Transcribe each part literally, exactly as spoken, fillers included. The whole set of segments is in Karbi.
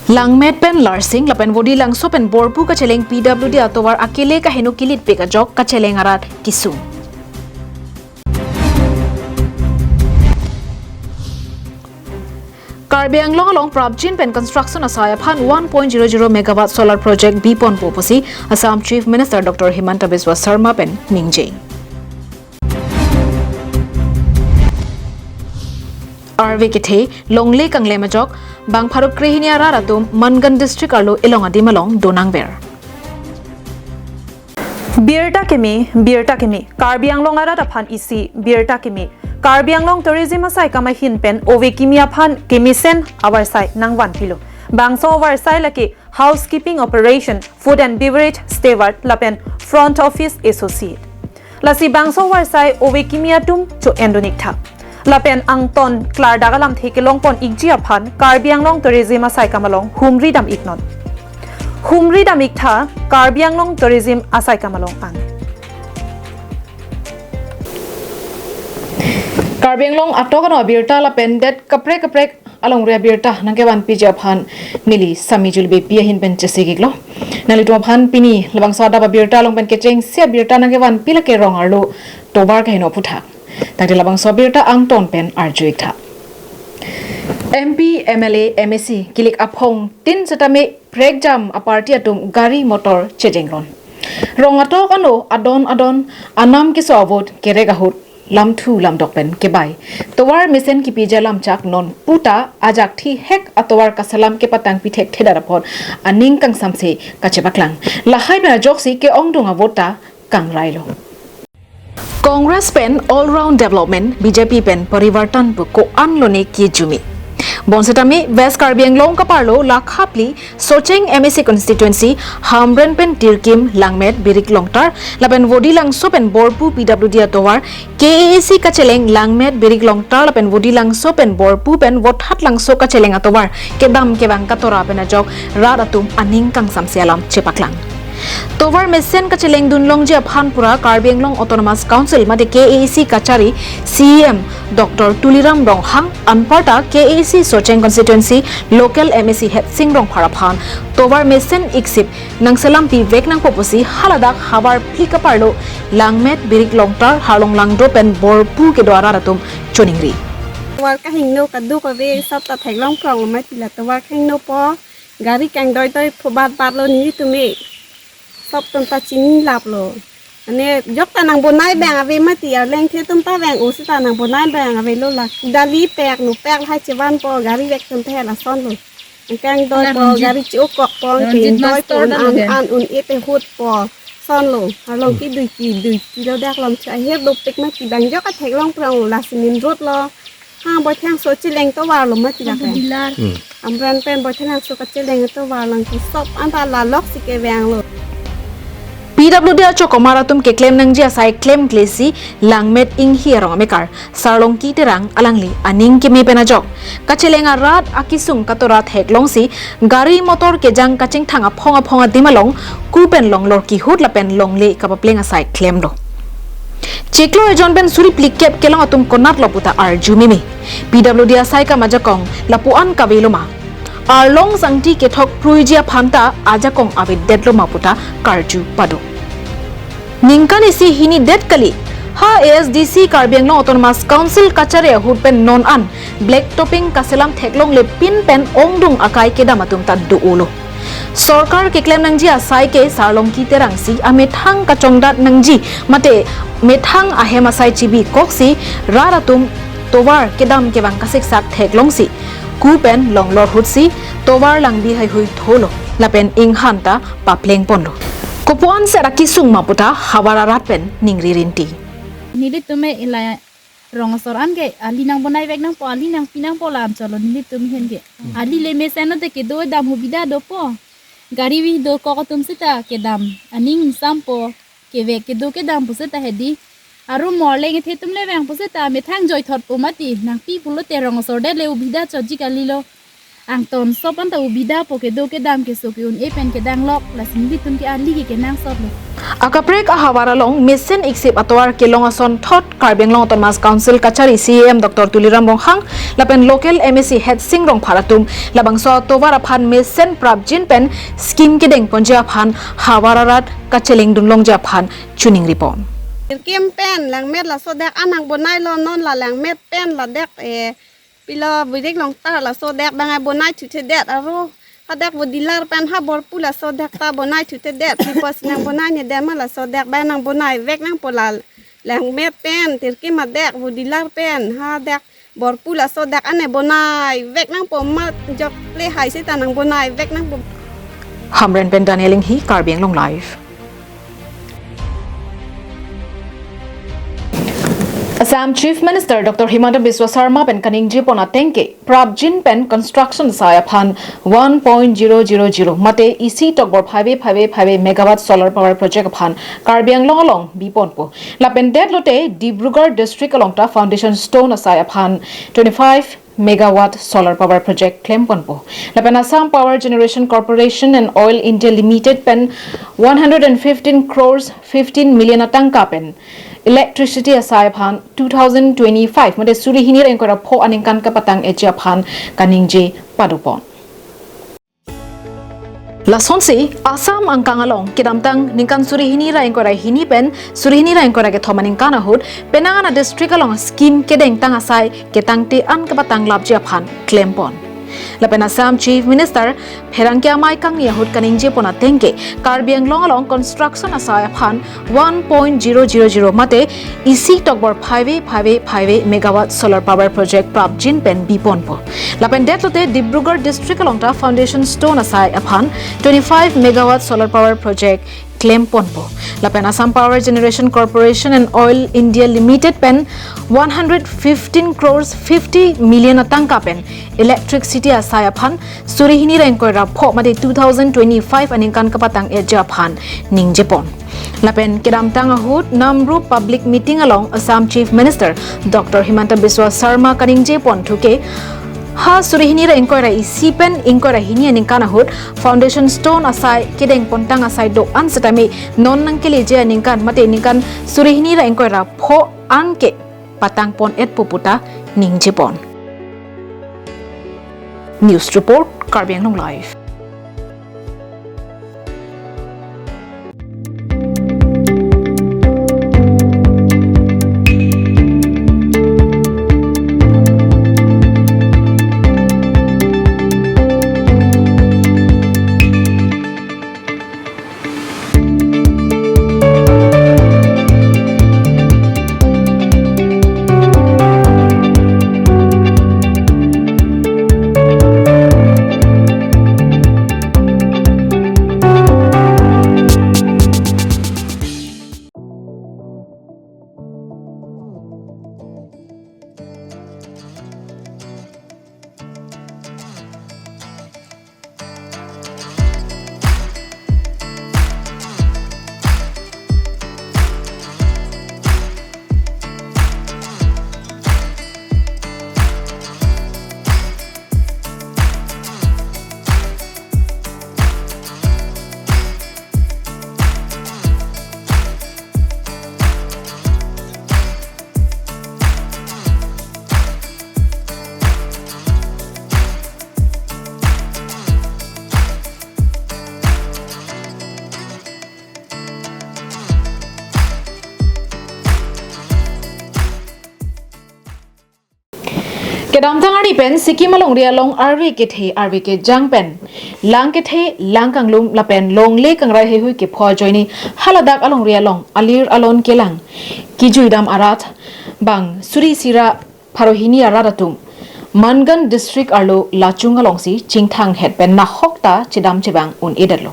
Langmet pen Larsing lapen Vodilangso pen Borpu kacheleng P W D atovar akele kaheno kilitpik ajok kacheleng arat kisung. Karbi Anglong along prapjin pen construction asai aphan one point zero zero megawatt solar project biponpo pusi Assam Chief Minister Doctor Himanta Biswa Sarma pen ningje. Arve kethe longle kanglem ajok bang pharo krehini arat atum Mangan district arlo elong adim along donangver. Birta keme, birta keme, Karbi Anglong arat aphan isi birta keme. Karbi Anglong Tourism asai kamahin pen ove kimi aphan kemesen avarsai nangvanpilo. Bangso avarsai lake Housekeeping Operation, Food and Beverage Steward lapen Front Office Associate. Lasi bangso avarsai ove kimi atum cho-endun iktha. Lapen angton klardak alamthe kelongpon ikji aphan Karbi Anglong Tourism asai kam along humri dam iknon. Humri dam iktha Karbi Anglong Tourism asai kam along an. Karbi Anglong atok ano abirta lapen det kaprek kaprek alongri abirta nangkevanpiji aphan neli Sami Julbepi ahin pen chesikiklo. Nanglitum aphan pini labangso adap abirta along pen kechengsi abirta nangkevanpi lake rong arlo tovar kaheno aphuthak. Tangte labangso abirta angton pen arju iktha. M P, M L A, M A C kilik aphong tin setame prekjam a-party atum gari motor chejengron. Rong atok ano adon adon anam keso a-vote kerek ahut lamthu lamdok pen kebai. Tovar mesen kipiji alamchak non puta ajak thihek atovar kaselam kepatangpi thekthedet apot aning kangsamse kachepaklang. Lahai pen ajoksi ke-ongdung a-vote ta kangrailo. Congress pen all round development, B J P pen parivartan pu ko-an lone kijumi. Bonsetame West Karbi Anglong kaparlo lakhapli Socheng M A C constituency, Hamren pen Tirkim, Langmet, Birik Longtar, lapen Vodilangso pen Borpu P W D atovar, K A A C kacheleng Langmet, Birik Longtar, lapen Vodilangso pen Borpu pen Vothatlangso kacheleng atovar kedam kevang katora pen ajok rat atum aning kangsamse alam chepaklang. Tovar mesen kachelengdun longji aphan pura Karbi Anglong Autonomous Council mate K A A C kachari C E M Doctor Tuliram Ronghang anparta K A A C Socheng constituency local M A C Hetsing Rongphar aphan tovar mesen iksip nangselampi vek nangpo pusi haladak havar phli kaparlo Langmet, Birik Longtar, Harlong Langdo pen Borpu kedo arat atum choningri. Tovar kahingno kaduk ave sop ta theklong prong amai tila tovar kahingno po. Gari kangdoidoi phobat batlo nelitum e. Sop atum ta chinilaplo. Ane jok ta nangbonai abang ave mati, arlengthe atum ta vang-o seta nangbonai abang avelo la. Dali pek nu pek lahai chevanpo, gari vek atum ta hela sonlo. Kangdoipo, Ranjit, gari chi-o kokpo, Ranjit kangdoipo, Master un ta an, logan. An un-e pen hutpo. Sonlo, along kidui kidui kilo dak long cha aher dopik mati, bang jok atheklong prong la cement road lo. Ha, Boithangso cheleng tovar lo mati la Abu pen. Dilar. Hmm. Hamren pen Boithangso kacheleng tovar lang ke sop anta la loksi kevanglo. P W D achokomar atum keklem nangji asai klemklesi Langmet Inghi arong amekar Sarlongki Terang alangli aning keme pen ajok kacheleng arat akisung katora theklongsi gari motor kejang kachingthang aphong aphong adim along ku pen longlor kihut lapen longle kapapleng asai klemlo. Chiklo ejon pen suri phlikep kelong atum konatlo puta arju meme. P W D asai kam ajakong lapu-an kavelo ma. Arlong sangti kethok pruiji aphan ta ajakong avedetlo ma puta karju pado. Ningkan isi hini det kali. Ha A S D C Karbi Anglong Autonomous Council kachari ahut pen non an black topping kaselam theklongle pin pen ongdung akai kedam atum ta do-olo. Sorkar keklem nangji asai ke Sarlongki Terangsi amethang kachongdat nangji mate methang ahem asai chibi koksi rat atum tovar kedam kevang kasiksak theklongsi ku pen longlor hutsi tovar langbi haihui tholo lapen inghan ta papleng ponlo. Kopuan sera kisung ma puta havar arat pen ningri rinti. Nelitum e ila rong asor an ke ali nangbonai vek nangpo, ali nangpi nangpo la anchotlo nelitum ahin ke. Hmm. Ali le mesen no te kedo dam hubida dopo. Gari vi do kok atum seta kedam aning ingsampo, kevek kedo kedam pu seta hedi. Aru morleng ethe atum le vangpo seta methang joithotpo mati, nangpi pulote rong asor det le hubida chotji kalilo. Angton sop anta ubida po kedo kedam keso ke-un-e pen kedanglok, lasi nelitum ke ali ke kenangsot lo. Akaprek ahavar along mesen iksip atovar kelong asonthot Karbi Anglong Autonomous Council kachari C E M Doctor Tuliram Ronghang lapen local M A C Headsing Rongphar atum labangso atovar aphan mesen prapjin pen scheme kedengponji aphan havar arat kachelengdun longji aphan chiningripon. Tirkim pen langmet laso dak an nangbonailo, non la langmet pen la dak, eh, pilo bidik longtar laso dak bang bonai thuthedet aro. Hadak bo dealer pen ha borpu laso dak ta bonai thuthedet. Pipos nangbonai ne dema laso dak bang nangbonai vek nangpo la langmet pen tirkim adak bo dealer pen hadak borpu laso dak an ne bonai vek nangpo, ma jok le hai seta nangbonai vek nangpo. Hamren pen Daniel Inghi, Karbi Anglong Live. Assam Chief Minister Doctor Himanta Biswa Sarma pen kaningjepon ateng ke prapjin pen construction asai aphan one point zero zero zero mate isi tokbor phaive phaive phaive megawatt solar power project aphan Karbi Anglong along biponpo. Lapen detlote Dibrugarh district along ta foundation stone asai aphan twenty-five megawatt solar power project klemponpo. Lapen Assam Power Generation Corporation and Oil India Limited pen one hundred and fifteen crores fifteen million atangka pen electricity asai aphan two thousand twenty-five mate suri hini ra ingkoi ra pho aningkan kapatang-etji aphan kaningje padopon. Lasonsi Assam angkang along kedamtang ningkan suri hini ra ingkoi ra hini pen suri hini ra ingkoi ra kethom aningkan ahut penang an adistrict along scheme kedengtang asai ketangte an kapatang lapji aphan klempon. Lapen Assam Chief Minister pherangke amei kangni ahut kaningjepon ateng ke Karbi Anglong along construction asai aphan one point zero zero zero mate isi tokbor phaive phaive phaive megawatt solar power project prapjin pen biponpo. Lapen detlote Dibrugarh district along ta foundation stone asai aphan twenty-five megawatt solar power project klemponpo. Lapen Assam Power Generation Corporation and Oil India Limited pen one hundred fifteen crores fifty million atangka pen electricity asai aphan suri hini ra ingkoi ra pho mate two thousand twenty-five aningkan kapatang-etji aphan ningjepon. Lapen kedamtang ahut Namrup public meeting along Assam Chief Minister Doctor Himanta Biswa Sarma kaningjepon thuke ha suri hini ra ingkoi ra isi pen ingkoi ra hini aningkan ahut foundation stone asai kedengpontang asai do-an setame non nangkeleji aningkan mate ningkan suri hini ra ingkoi ra pho an ke patangpon-etpo puta ningjepon. News report, Karbi Anglong Live. Kedamtang arni pen Sikkim alongri along arve kethe arve kejang pen lang kethe lang kanglum lapen longle kangrai heihui kepho ajoine haladak alongri along alir alon kelang kijuidam arat bang suri isi ra pharo hini arat atum Mangan district arlo Lachung alongsi chingthanghet pen nahok ta chedam chevang un-edetlo.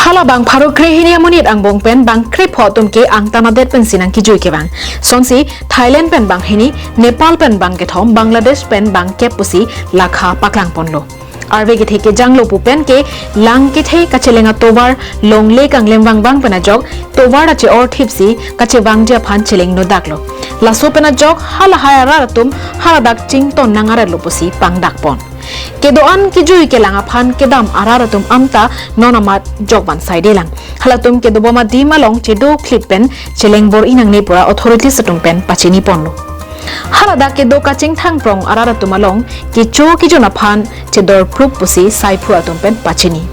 Halabang pharo krehini amonit angbong pen bang krepho atum ke angtan adet pensi nangkijui kevang. Sonsi Thailand pen bang hini, Nepal pen bang kethom, Bangladesh pen bang kep pusi lakha paklangponlo. Arve kethe kejanglo pu pen ke lang kethe kacheleng atovar longle kanglem vangvang pen ajok tovar ta che-or thipsi kachevangji aphan cheleng nodaklo. Laso pen ajok halahai arat atum haladak chington nangaretlo pusi pangdakpon. Kedo-an kejui kelang aphan kedam arat atum anta non amat jokvan saidelang. Halatum kedobom adim along chedoklit pen chelengbor-i nangne pura authorities atum pen pachiniponlo. Haladak kedo kachingthang prong arat atum along kecho kejun aphan chedorprup pusi saiphu atum pen pachini.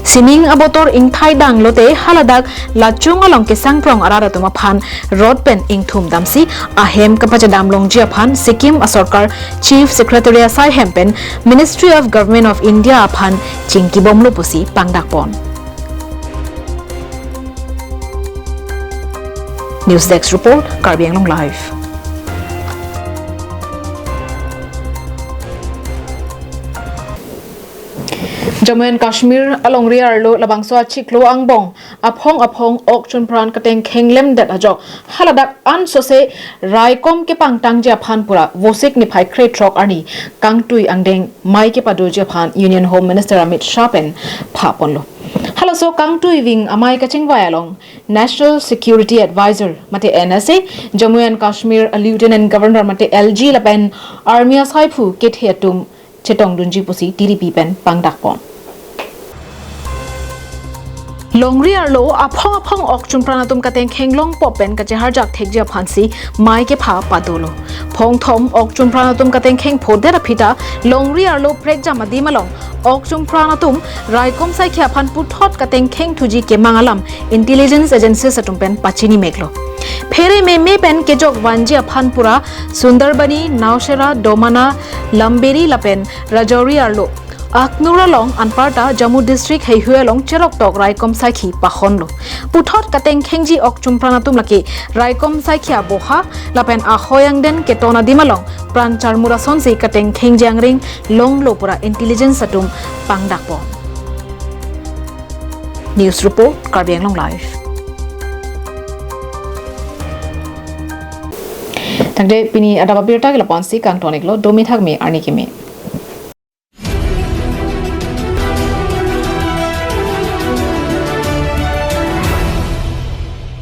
Sining abotor ingthai dang lote haladak lachung along kesang prong arat atum aphan rot pen ingthum damsi ahem kapachedam longji aphan Sikkim asorkar Chief Secretary asai hem pen Ministry of Government of India aphan chingkibomlo pusi pangdakpon. News Desk Report, Karbi Anglong Live. Jammu and Kashmir alongri arlo labangso achiklo angbong aphong aphong ok chumpran katengkheng lemdet ajok haladak ansose raikom kepangtangji aphan pura Vosik niphai krethrok arni kangtui angdeng mei kepadoji aphan Union Home Minister Amit Shah pen phaponlo. Halaso kangtui ving amei kachingvai along National Security Advisor mate N S A, Jammu and Kashmir a Lieutenant Governor mate L G lapen Army asaiphu kethe atum chetongdunji pusi T D P pen pangdakpon. Longri arlo aphong aphong ok chumpran atum katengkheng longpo pen kacheharjak thekji aphansi mei kepha padolo. Phongthom ok chumpran atum katengkheng phodet aphi ta longri arlo prekjam adim along ok chumpran atum raikom saikhi aphan puthot katengkheng thuji kemang alam intelligence agencies atum pen pachinimeklo. Phere meme pen kejokvanji aphan pura Sundarbani, Nowshera, Domana, Lamberi lapen Rajouri arlo Aknur along anparta Jammu district heihui along cheroktok raikom saikhi pahonlo. Puthot katengkhengji ok chumpran atum lake raikom saikhi aboha lapen ahoi angdeng keton adim along pran charmur asonsi katengkhengji angring longlo pura intelligence atum pangdakpon. News Report, Karbi Anglong Live. Tangte pini adap abirta ke lapu-ansi kangton-iklo, domi thakmi arni kimi.